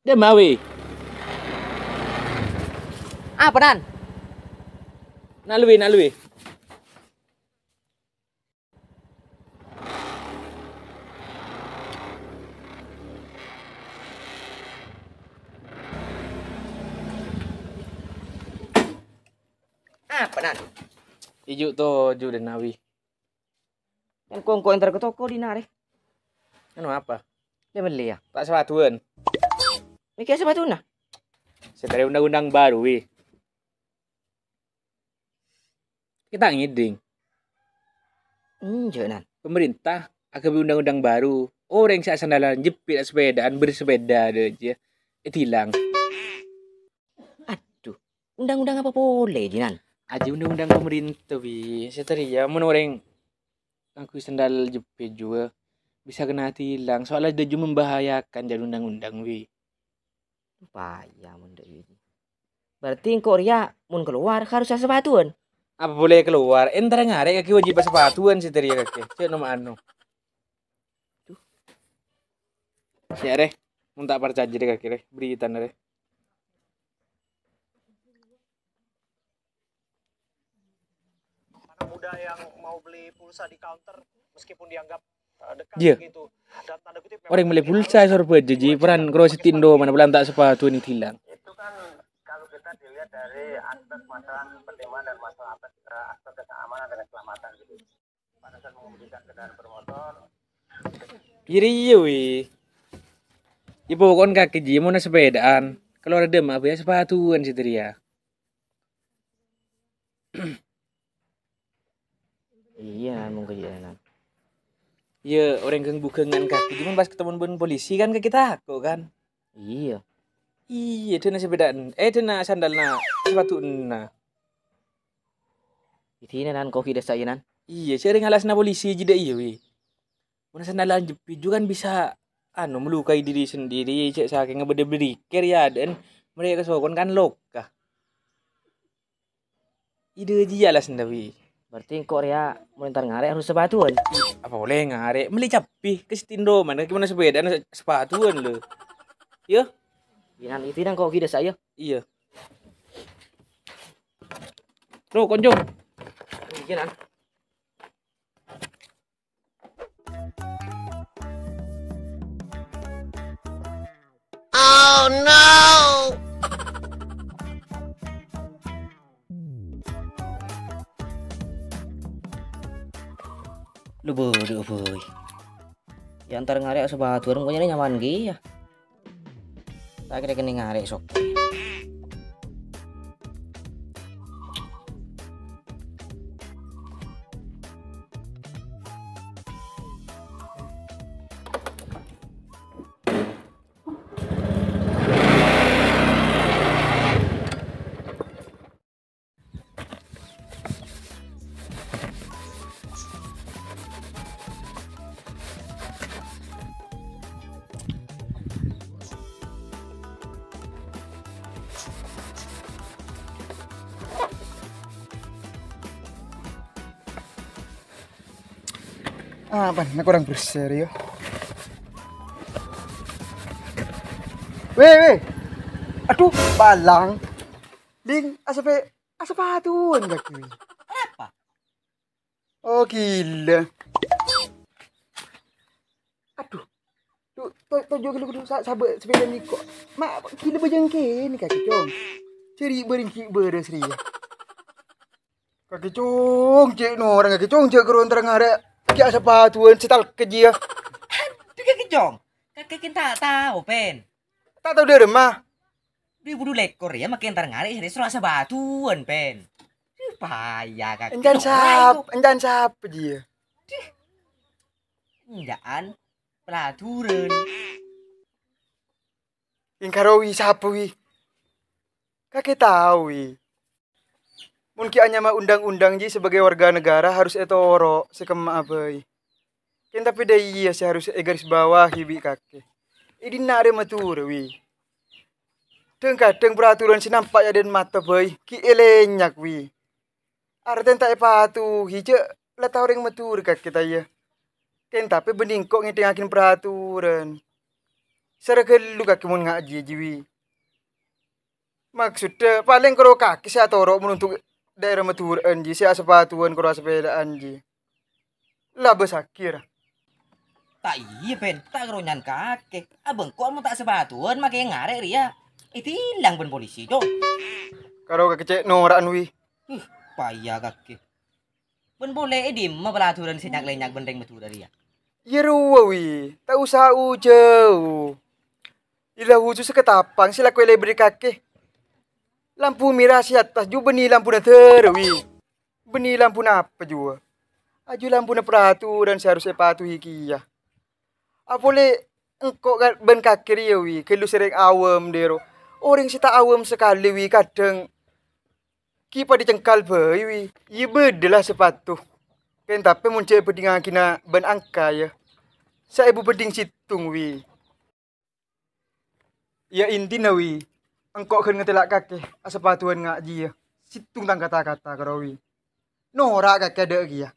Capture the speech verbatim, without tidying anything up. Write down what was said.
Dâ' emma, Wi? Apa, Nan? Nalwi, nalwi. Apa, Nan? Iju' toju' dâ' emma, Wi. Kan engko' èntar ka toko dinna' rè. Anu apa? Lè mellè, yâ. Ta' sapatuwân. Mèkkè sapatuna? Sè tarè undang-undang baru, Wi. Kita ngèdhing. Enjâ', Nan. Pemerintah aghâbây undang-undang baru. Orèng sè asandalan jepit sepèdaan, bersepeda dâ' jiyâ ètilang. Adhu, undang-undang apa polè, Jinan? Ajiyâ undang-undang pemerintah, Wi. Satèya mon orèng ngangghuy sandal jepit juwâ bisa kèna tilang, soalnya dâjjhu membahayakan jâ' undang-undang, Wi. Paya mon dâ' Wi. Berarti engko' rèya mon kalowar harus asapatuwân? Apa boleh keluar? Èntar ngarè' kakè wajib asapatuwân satèya kakè. Cè' no ma' anu. Sè arè, mon ta' parcajâ dâ' kakè rè, bhârita rè. Anak muda yang mau beli pulsa di counter, meskipun dianggap, eh, dekat Iya. Begitu. Dan tanda kutip memang Orèng mellè pulsa è Sorbhâjâ, Ji, paran karo sèttèng domana palan ta' sapatuwân ètilang. Itu kan kalau kita dilihat dari aspek masalah pertimbangan dan masalah aspek, eh, aspek keamanan dan keselamatan gitu. Pada saat mengemudikan kendaraan bermotor. Iyâ, iyâ, Wi. Iyâ, pokokna kakè, Ji, mon sepedaan, kalowar dâ' emma bhâi asapatuwân satèya. Iyâ, Nan, mon kajiyâ, Nan. Iyâ, orèng ghâng-bhughângan kakè, cuman pas ketemu bân polisi kan kakè tako' kan? Iyâ. Iyâ, dâna sepedaan, eh, dâna sandalna, sapatuna. Iyâ, dina, Nan, kopi dessa, iyâ, Nan. Iyâ, sèrèng alasna polisi jidhâ iyâ, Wi. Mon sandalan jepit ju kan bisa, anu, melukai diri sendiri, cè' sakèngnga bâdâ bârikèr, yâ, dâ'en marè kasokon kan loka. Iyâ, dâjiyâ alasna, Wi. Berarti engko' rèya mon èntar ngarè' harus sapatuwân. Apa polè ngarè'? Mellè cabbhi ka sèttèng domana, gimana sepedaan sa-, sapatuwân, lho. Iyâ? Iyâ, Nan, iyâ, Nan, kopi dessa, iyâ. Iyâ. Loh, konco. Iyâ, Nan. Oh no! Lu bodoh, boy. Yâ, èntar ngarè' asapatuwân, konyana nyaman kèya. Ta' kèra kènè' ngarè' sokè. Apa? Nah, kurang berseri, ya. Weh, weh. Aduh, balang. Ling, asape, asapatuwân kakè. Kenapa? Oh, gila. Aduh. Tuh, to-, tojjhu' ghâllu, kudu sa-, sabâ' sepeda nèko. Ma, gila bâjâng kènè kakè, Cong. Cè' rèng bârâng ghi' bârâs rèya. Kakè, Cong, cè' norang kakè, Cong, jhâ' karo èntar ngarè'. Ghi' asapatuwân sè talkè jiyâ. Aduh, kakè, Cong. Kakè kèn ta' tao, Pen. Ta' tao dâremma. Dhu buru lèkor ya, makè èntar ngarè' sè soro asapatuwân, Pen. Supaya kakè Èncan ora sap-, itu. Èncan sapa jiyâ? Dih. Èncan peladuran. Èngkaro wi sapa wi? Kakè tao wi. Mon ghi' anyama undang-undang jiyâ sebagai warga negara harus ètoro' sè kemma'a bhâi. Kèn tapè dâ' iyâ sè harus ègarisbawahi bi' kakè. È dinna' arè Madhurâ, wi. Dhâng-kadhâng peraturan sè nampa' è adâ'na mata bhâi ghi' èlènyak, wi. Artèna ta' èpatuhi, jhâ' la tao orèng Madhurâ kakè ta' iyâ. Kèn tapè bânnè engko' ngèdhingngaghin peraturan. Sara ghâllu kakè mon ngajhi, Ji, wi. Maksoddhâ, palèng karo kakè sè atoro' mon untuk dhaèra Madhurâ'ân, Ji, sè asapatowan karo asapèla'an, Ji. Labâssaghi, ra. Ta' iyâ, Bân, ta' karonyan kakè. Abâ' engko' mon ta' sapatowan makè ngarè' rèya ètilang bân polisi, Cong. Karo kakè cè' nora'an, wi. Uh, paya kakè. Bân polè è dimma paladuran sè nyak-lènyak bân rèng Madhurâ rèya? Iyâ rowa, wi, ta' osa jhâu. Ila husus Ketapang sè lako èlèbâri kakè. Lampu mèra sè attas jhu bânnè lampuna dârâ, wi. Bânnè lampuna apa jhuwâ? Ajhu lampuna peraturan sè harus èpatuhi kèya. Apolè engko' ka-, bân kakè rèya, wi, ghâllu sè rèng awam dhâro. Orèng sè ta' awam sakalè, wi, kadhâng ghi' padâ cengkal bhâi, wi. Iyâ bâdâ la sapato. Kèng tapè mon jhâ' èbhândhingngaghinâ bân angka, yâ. Saèbu bhândhing sèttong, wi. Iyâ intina, wi, engko' ghân ngatèla' kakè asapatowan ngajhi, yâ. Sèttong tang kata-kata karo, wi. Nora' kakè adâ' kèya.